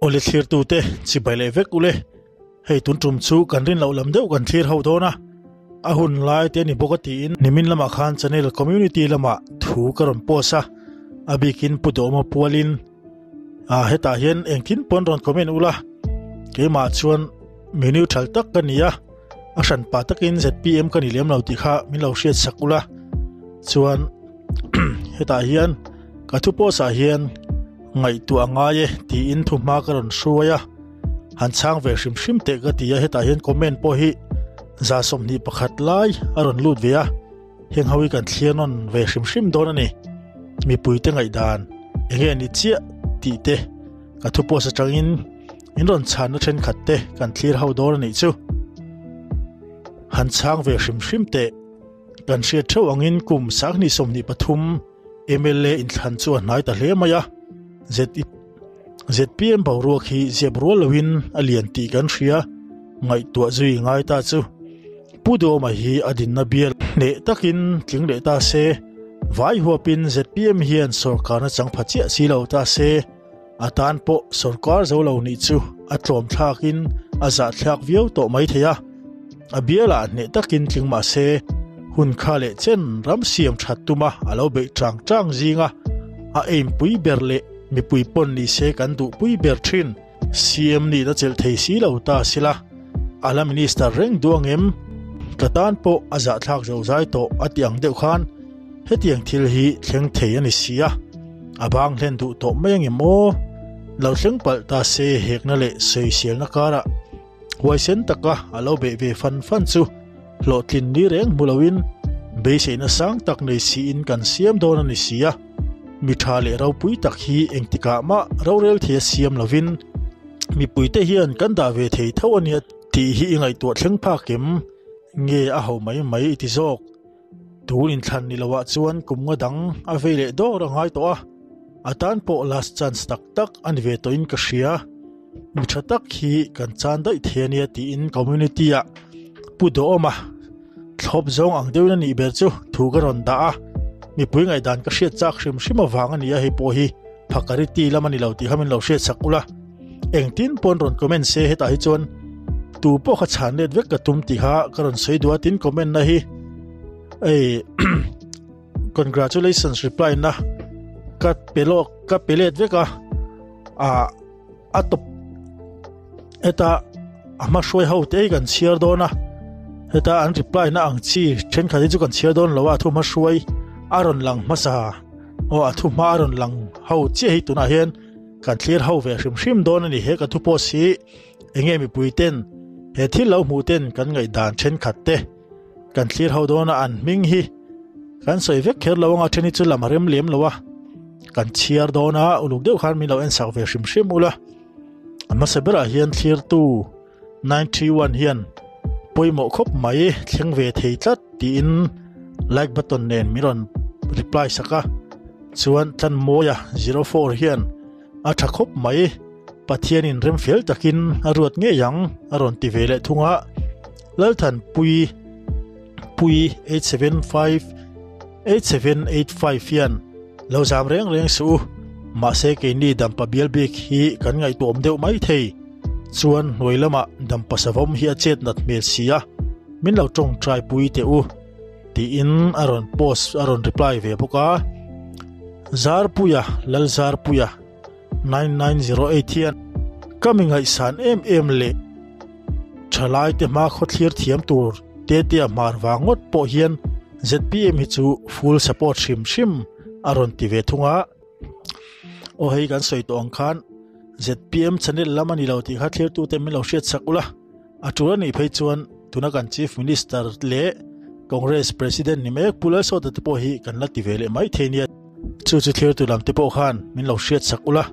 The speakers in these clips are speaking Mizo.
Awle thlirtute chibai leh vek ule, hei tun tum chu kan rin loh lam deuh kan thlir ho dawn a, a hun lai te a ni bawk a tiin nimin lamah khan channel community lamah thu ka rawn post a, a bikin Pu Dawma pualin ah hetah hian engtin pawn rawn comment ula, keimah chuan mi neutral tak ka ni a, a hran pah takin zpm ka ni lem lo tih kha min lo hriat sak ula, chuan hetah hian ka thu post ah hian. Ngaihtuah a ngai e tiin thu hma ka rawn hruai a, han chhang ve hrim hrim teh ka ti a, hetah hian comment pawh hi 21 lai a rawn lut ve a, heng ho hi kan thlir nawn ve hrim hrim dawn a ni. Mipuite ngaihdan eng nge ni chiah tih te ka thu post atangin in rawn chhanna thenkhat te kan thlir ho dawn a nih chu. Han chhang ve hrim hrim teh kan hriat theuh angin kum 2023 mla inthlan chu a hnai ta hle mai a, zpm boruak hi ziap rual loin a lian tih kan hria, ngaihtuah zui ngai ta chu. Pu Duhawma hi a dinna bial hneh takin tling leh ta se, vai huapin zpm hian sawrkarna chang pha chiah si lo ta se, A tan pawh sawrkar zo lo nih chu a tlawm thlakin a zahthlak viau tawh mai thei a. A bialah hneh takin tling mah se, hun kha leh chen ram siam that tuma a lo beih chang chang zinga a eimpui ber leh mipui pawn ni se kan duhpui ber thin. CM nihna chelh thei si lo ta sila, a la minister reng duh angem? Ka tan pawh a zahthlak zo zai tawh a ti ang deuh khan hetiang thil hi thleng thei a ni si a. A bang hlen duh tawh mai angem aw? Lo thleng palh ta se hekna leh sawiselna karah huaisen taka a lo beih ve fan fan chu hlawhtlin ni reng hmu loin beiseina sang tak nei siin kan siam dawn a ni si a. Mi tha leh ropui tak hi engtikah mah rorel thei a siam lovin mipuite hian kan dah ve thei tho a nia tih hi i ngaihtuah thleng phak em? Nge a ho mai mai i ti zawk? Tun inthlan ni loah chuan kum nga dang a vei leh dawr a ngai tawh a, a tan pawh last chance tak tak a ni ve tawhin ka hria. Mi tha tak hi kan chan daih thei a nia tiin community ah Pu Dawma thlawp zawng ang deuhin a nih ber chu thu ka rawn dah a, mipui ngaihdan ka hriat chak hrim hrim avang a ni a, hei pawh hi phakariti lam a ni lo tih kha min lo hriat sak ula. Engtin pawn rawn comment se hetah hi chuan tu pawh kha chhan let vek ka tum tih kha ka rawn sawi duh a tin comment na hi ei congratulations reply na ka pe lawk ka pe let vek a a a top heta a hma hruai ho te kan chhiar dawn a heta an reply na ang chi thenkhat hi chu kan chhiar dawn lo a thu hma hruai a rawn lang hmasa aw a thu hma a rawn lang ho chiah hi tunah hian Kan thlir ho ve hrim hrim dawn a ni he ka thu post hi enge mipui ten he thil lo hmuh ten kan ngaihdan thenkhat te kan thlir ho dawn a an hming hi kan sawi vek kher lo anga then hi chu lam a rem lem lo a kan chhiar dawn a uluk deuh khan min lo en sak ve hrim hrim ula a hmasa berah hian thlirtu 931 hian pawimawh khawp mai thleng ve thei tlat tiin like button nen min rawn reply sak a chuan Tlanmawia 04 hian a tha khawp mai Pathianin rem fel takin a ruat ngei ang a rawn ti ve leh thung a Lalthanpui pui 875 8785 hian lo zam reng reng suh u mahse keini dampa bial bik hi kan ngaihtuahawm deuh mai thei. Chuan hnuai lamah dampa savawm hi a chet nat hmel si a, min lo tawngtai pui teh u tiin a rawn post a rawn reply ve bawk a. Zarpuia Lalzarpuia 9908 hian ka mi ngaihsan em em leh thalai te hma khawthlir thiam tur Tetea hmar vang ngawt pawh hian zpm hi chu full support hrim hrim a rawn ti ve thung a. Aw hei kan sawi tawh ang khan zpm channel lam a ni lo tih kha thlirtute min lo hriat sak ula, a tul a nih phei chuan tuna kan Chief Minister leh Congress President ni mek Pu Lalsawta te pawh hi kan la ti ve leh mai thei nia. Chu chu thlirtu lam te pawh khan min lo hriat sak ula,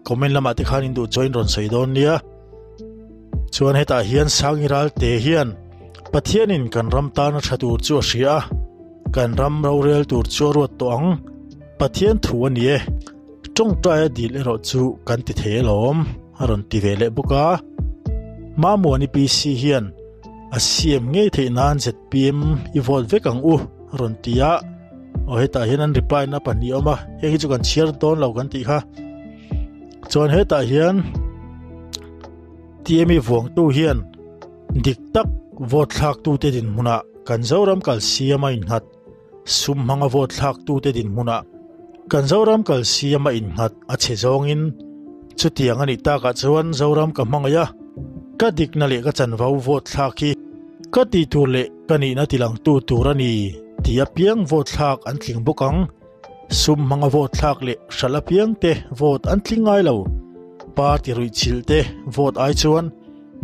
comment lamah te khan in duh chuan in rawn sawi dawn nia. Chuan hetah hian Sangi Ralte hian Pathianin kan ram tana tha tur chu a hria a, kan ram rorel tur chu a ruat tawh ang, Pathian thu a ni e. Tawngtaia dil erawh chu kan ti thei alawm, a rawn ti ve leh bawk a. Mamuani PC hian a siam ngei theih nan zpm i vote vek ang u, a rawn ti a. Aw hetah hian an reply na pahnih a awm a, heng hi chu kan chhiar dawn lo kan tih kha. Chuan hetah hian. TME vuangtu hian dik tak vote thlaktute dinhmunah kan Zoram kal siam a innghat. Sum hmanga vote thlaktute dinhmunah kan Zoram kal siam a innghat a chhe zawngin chutiang a nih takah chuan Zoram ka hmangaih a, ka dikna leh ka chanvo vote thlak hi ka tih tur leh ka nihna tilangtu tur a ni tih apiang vote thlak an tling bawk ang. Sum hmanga vote thlak leh hralh apiang te vote an tling ngai lo. Party ruihchilh te vote ai chuan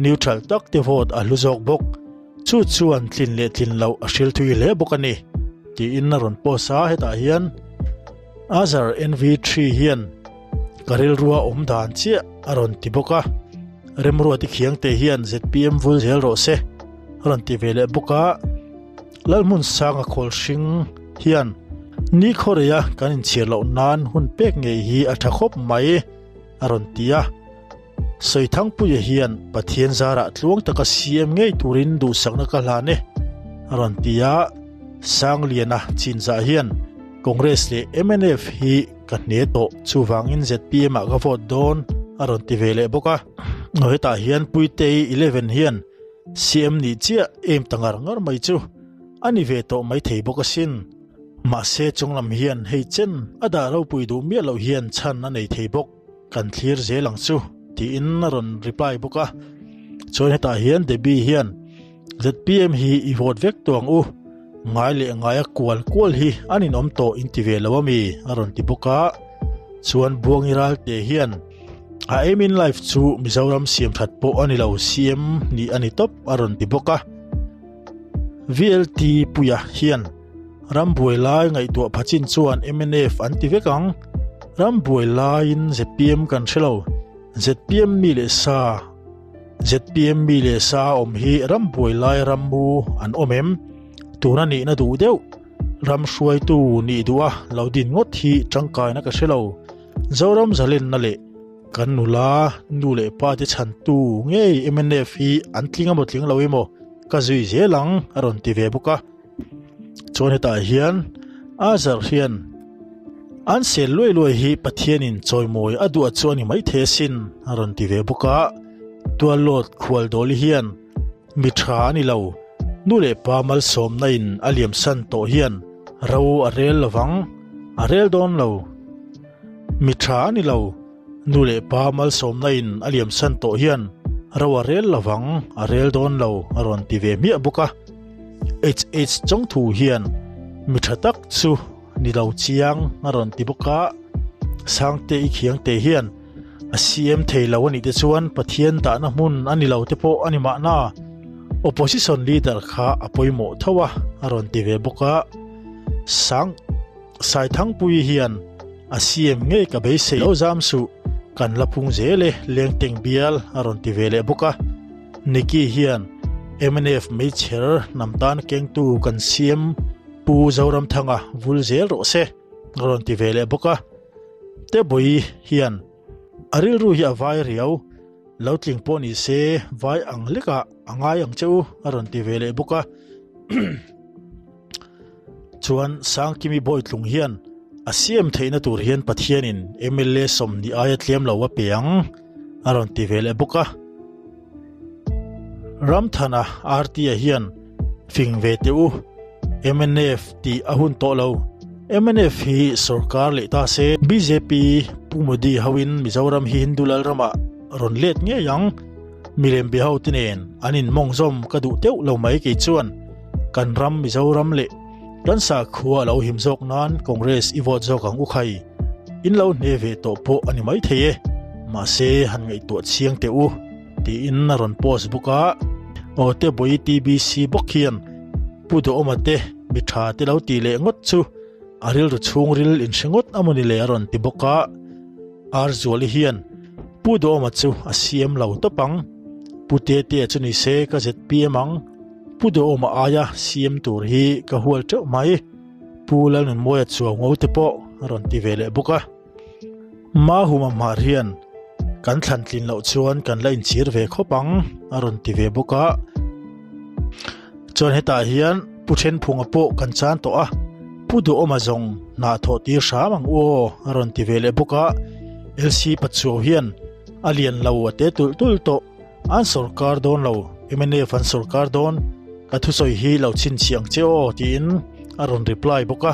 neutral tak te vote a hlu zawk bawk. Chu chuan tlin leh tlin loh a hril thui hle bawk a ni, tiin a rawn post a. Hetah hian Azar NV3 hian ka rilrua awm dan chiah a rawn ti bawk a. Remruati Khiangte hian zpm vul zel rawh se a rawn ti ve leh bawk a. Lalhmunsanga Khawlhring hian Nikhawreia kan inchhir loh nan hun pek ngei hi a tha khawp mai a rawn ti a. Sawithangpuia hian Pathian zarah tluang taka CM ngei turin duhsakna ka hlan e a rawn ti a. Sangliana Chinzah hian Congress leh mnf hi ka hne tawh chuvangin zpm ah ka vote dawn a rawn ti ve leh bawk a. Hetah hian Puitei 11 hian CM nih chiah em ta ngar ngar mai chu a ni ve tawh mai thei bawk asin. Mahse chunglam hian hei chen a dah ropui duh miah loh hian chhan a nei thei bawk, kan thlir zel ang chu tiin a rawn reply bawk a. Chuan hetah hian Debbie hian zpm hi i vote vek tawh ang u, ngai leh ngaia kual kual hi a ninawm tawh in ti ve lo ami a rawn ti bawk a. Chuan Buangi Ralte hian A aim in life chu Mizoram siam that pawh a ni lo, CM nih a ni tawp a rawn ti bawk a. VLT Puia hian ram buai lai ngaihtuah phachin chuan mnf an ti vek ang. Ram buai laiin zpm kan hre lo. Zpm mi leh sa zpm mi leh sa awm hi ram buai lai rammu an awm em? Tuna nihna duh deuh ram hruaitu nih duh a lo din ngawt hi tangkaina ka hre lo. Zoram zalenna leh kan nula, nu leh pa te chhantu ngei mnf hi an tling emaw tling lo emaw ka zui zel ang a rawn ti ve bawk a. Chuan hetah hian Azar hian an sel luai luai hi Pathianin chawimawi a duh chu a ni maithei asin a rawn ti ve bawk a. Tuallawt Khualdawli hian mi tha a ni lo, nu leh pa malsawmna in a liamsan tawh hian ro a rel lovang. A rel dawn lo. Mi tha a ni lo. Nu leh pa malsawmna in a liam san tawh hian ro a rel lovang, a rel dawn lo a rawn ti ve hmiah bawk a. HH Chawngthu hian mi tha tak chu ni lo chiang a rawn ti bawk a. Sangte i Khiangte hian a CM thei lo a nih te chuan Pathian dahna hmun a ni lo te pawh a ni mahna. Opposition leader kha a pawimawh tho a, a rawn ti ve bawk a. Sang Saithangpui hian a CM ngei ka beisei lo zam suh, kan la phung zel e Lengteng bial a rawn ti ve leh bawk a. Nicky hian mnf meichher hnam tan kengtu kan CM Pu Zoramthanga vul zel rawh se a rawn ti ve leh bawk a. Tebawii hian a rilru hi a vai riau, lo tling pawh ni se vai ang lekah a ngai ang che u a rawn ti ve leh bawk a. Chuan Sangkimi Bawitlung hian a siam theihna tur hian Pathianin mla 20 aia tlem lo a pe ang a rawn ti ve leh bawk a. Ramthana RT-a hian fing ve teh u, mnf tih a hun tawh lo. Mnf hi sorkar leh ta se bjp Pu Modi hoin Mizoram hi Hindu Lalramah rawn let ngei ang. Milem be ho te nen an in mawng zawm ka duh teuh lo mai kei chuan kan ram Mizoram leh kan sakhua a lo him zawk nan Congress i vote zawk ang u khai. In lo hne ve tawh pawh a ni mai thei e, mahse han ngaihtuah chiang teh u tiin a rawn post bawk a. Aw te Bawi TBC bawk hian Pu Duhawma te mi tha te lo tih leh ngawt chu a rilru chhungril in hre ngawt amawni le a rawn ti bawk a. Arzuali hian Pu Duhawma chu a siam lo tawp ang. Pu Tetea chu ni se ka zpm ang. Pu Duhawma aia siam tur hi ka hual teuh mai. Pu Lalnunmawia chuau ngo te pawh a rawn ti ve leh bawk a. Mahuma hmar hian kan thlan tlin loh chuan kan la inchhir ve khawp ang a rawn ti ve bawk a. Chuan hetah hian Pu Thenphunga pawh kan chan tawh a, Pu Duhawma zawng hnah thawh tir hram ang u aw a rawn ti ve leh bawk a, LC Pachuau hian a lian lo a te tulh tulh tawh. An sorkar dawn lo, mnf an sorkar dawn, ka thusawi hi lo chhinchhiah ang che aw tiin a rawn reply bawk a.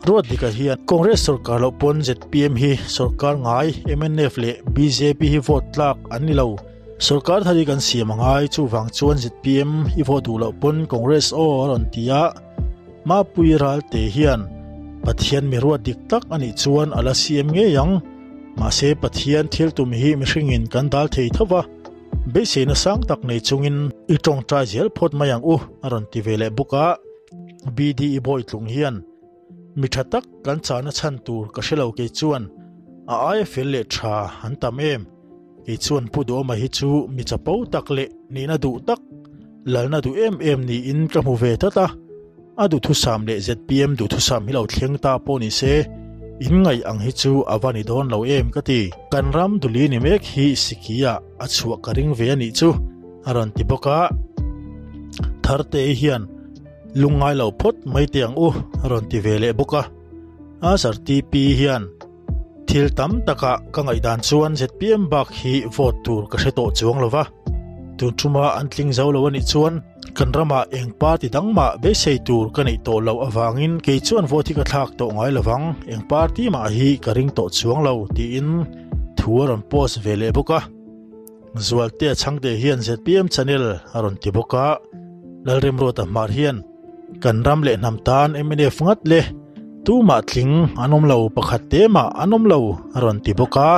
Ruatdika hian Congress sorkar loh pawn zpm hi sorkar ngai, mnf leh bjp hi vote tlak an ni lo. Sorkar thar hi kan siam a ngai, chuvang chuan zpm i vote duh loh pawn Congress aw a rawn ti a. Mapui Ralte hian Pathian mi ruat dik tak a nih chuan a la siam ngei ang. Mahse Pathian thil tum hi mihringin kan dal thei tho va, beiseina sang tak nei chungin i tawngtai zel phawt mai ang u a rawn ti ve leh bawk a. BDE Bawitlung hian mi tha tak kan chahna chhan tur ka hre lo kei chuan a aia fel leh tha an tam em. Kei chuan Pu Duhawma hi chu mi chapo tak leh nihna duh tak, lalna duh em em niin ka hmu ve tlat a. A duhthusam leh zpm duhthusam hi lo thleng ta pawh ni se, in ngaih ang hi chu a va ni dawn lo em ka ti. Kan ram duli ni mek hi Sikia a chhuah ka ring ve a nih chu, a rawn ti bawk a. Tharte hian lungngai lo phawt mai teh ang u, a rawn ti ve leh bawk a. Azar TP hian Thil tam takah ka ngaihdan chuan zpm bak hi vote tur ka hre tawh chuang lo va, tun thuma an tling zo lo a nih chuan kan ramah eng party dang mah beisei tur ka neih tawh loh avangin kei chuan vote hi ka thlak tawh ngai lo vang, eng party mah hi ka ring tawh chuang lo tiin thu a rawn post ve leh bawk a. Zualtea Chhangte hian zpm channel a rawn ti bawk a, Lalremruata Hmar hian kan ram leh hnam tan mnf ngat le, tumah tling an awm lo, pakhat te mah an awm lo a rawn ti bawk a.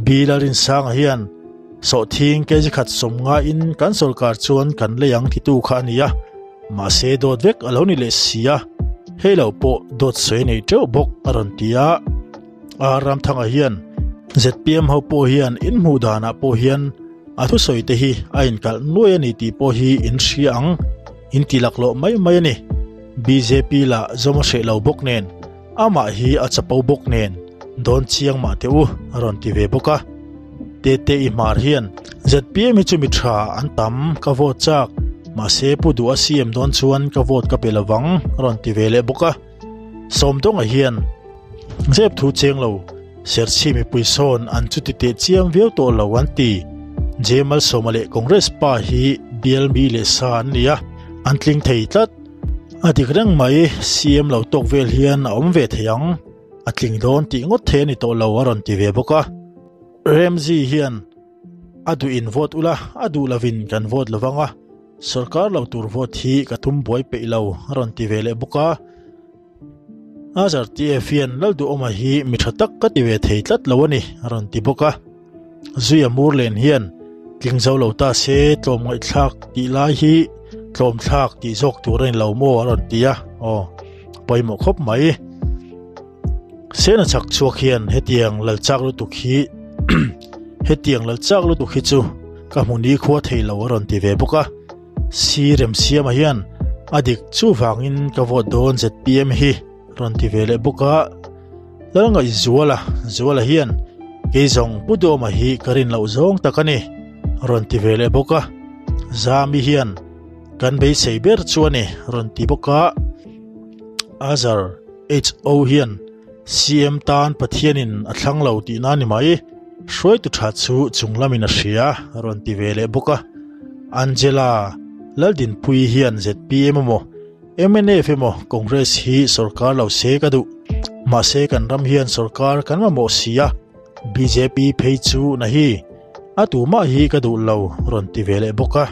B Lalrinsanga hian sawhthing kg khat sawmnga in kan sorkar chuan kan lei ang titu kha a ni a, mahse dawt vek a lo ni leh si a, hei lo pawh dawt sawi nei teuh bawk a rawn ti a. A Ramthanga hian zpm ho pawh hian in hmuh danah pawh hian a thusawi te hi a inkalh nuai a ni tih pawh hi in hria ang, in ti laklawh mai mai a ni. Bjp lah zawm a hreh lo bawk nen, amah hi a chapo bawk nen dawn chiang mah teh u a rawn ti ve bawk a. Tete i hmar hian zpm hi chu mi tha an tam ka vote chak, mahse Pu Duha CM dawn chuan ka vote ka pe lovang a rawn ti ve leh bawk a. Sawmdawnga hian zep thu cheng lo, Serchhi mipui sawn an chuti teh chiang viau tawh lo an ti. J Malsawma leh Congress pa hi bial mi leh sa an ni a, an tling thei tlat. A dik reng mai, CM lo tawk vel hian a awm ve thei ang, a tling dawn tih ngawt thei a ni tawh lo a rawn ti ve bawk a. Ramsey hian A duh in vote ula, a duh lovin kan vote lovang a, sorkar lo tur vote hi ka tum buai peih lo a rawn ti ve leh bawk a. Azar TF hian Lalduhawma hi mi tha tak ka ti ve thei tlat lo a ni a rawn ti bawk a. Zuia Murlen hian tling zo lo ta se tlawm ngaihthlak tih lai hi tlawm thlak tih zawk tur a ni lo maw a rawn ti a, aw pawimawh khawp mai. Sena chak chhuak hian hetiang lal chak lutuk hi hetiang lal chak lutuk hi chu ka hmu ni khua thei lo a rawn ti ve bawk a. Si Remsiama hian a dik chuvangin ka vote dawn zpm hi rawn ti ve leh bawk a. Lalngaihzuala Zuala hian kei zawng Pu Duhawma hi ka rin loh zawng tak a ni rawn ti ve leh bawk a. Zami hian kan beisei ber chu a ni rawn ti bawk a. Azar HO hian CM tan Pathianin a thlang lo tihna a ni mai, hruaitu tha chu chung lamin a hria a rawn ti ve leh bawk a. Angela Laldinpuii hian zpm emaw mnf emaw Congress hi sorkar lo se ka duh, mahse kan ram hian sorkar kan mamawh si a, bjp phei chu na hi a tumah hi ka duh lo rawn ti ve leh bawk a.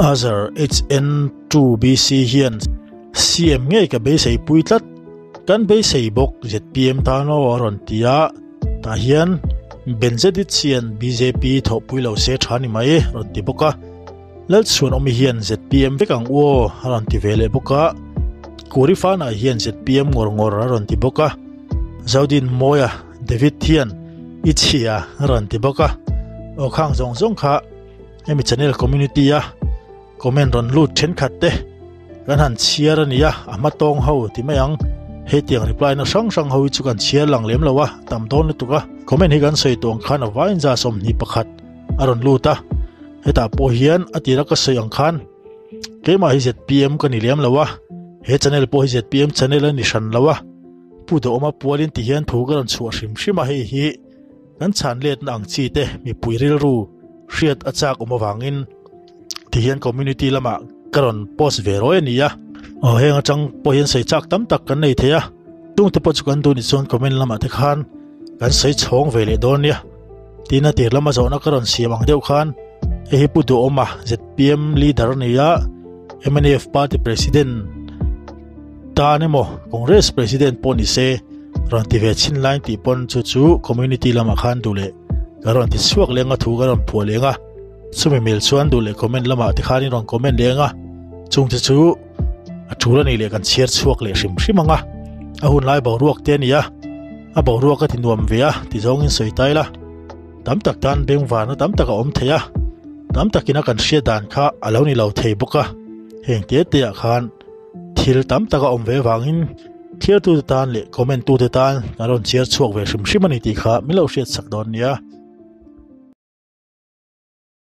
Azar HN2BC hian CM ngei ka beisei pui tlat, kan beisei bawk zpm tan aw a rawn ti a, tah hian Benzedit hian bjp thawhpui lo se tha ni mai rawn ti bawk a, Lalchhuanawmi hian zpm vek ang u aw a rawn ti ve leh bawk a, Kurifana hian zpm ngawr ngawr a rawn ti bawk a, Zodin Mawia David hian i chhia a rawn ti bawk a, aw khang zawng zawng kha hemi channel community a comment rawn lut thenkhat te kan han chhiar a nia, a hma tawng ho ti mai ang. Hetiang reply na hrang hrang ho hi chu kan chhiar lang lem lo a, tam dawn lutuk a. Comment hi kan sawi tawh ang khan a vain za 21 a rawn lut a, hetah pawh hian a tira ka sawi ang khan keimah hi zpm ka ni lem lo a, he channel pawh hi zpm channel a ni hran lo a, Pu Duhawma pualin ti hian thu ka rawn chhuah hrim hrim a, hei hi kan chhan letna ang chi te mipui rilru. Hriat a chak awm avangin ti hian community lamah ka rawn post ve rawi a ni a. Aw heng atang pawh hian sawi chak tam tak kan nei thei a, chungte pawh chu kan duh nih chuan comment lamah te khan kan sawi chhawng ve leh dawn nia. Tin a tir lama zawhna ka rawn siam ang deuh khan hei hi Pu Duhawma zpm leader a ni a, mnf party president tan emaw Congress president pawh ni se rawn ti ve chhin lai tih pawn chu chu community lamah khan duh leh ka rawn ti chhuak leng a thu ka rawn phuah leng a chumi mel chuan duh leh comment lamah te khan in rawn comment leng a chung te chu a tul ani leh kan chhiar chhuak leh hrim hrim anga a hun lai boruak te ani a a boruak a ti nuam ve a ti zawng in sawi tai la tam tak tan bengvarna tam tak a awm thei a tam takin a kan hriat dan kha a lo ni lo thei bawk a heng te te ah khan Thil tam tak a awm ve vangin thliartute tan leh comment tute tan kan rawn chhiar chhuak ve hrim hrim a ni tih kha min lo hriat chak dawn nia.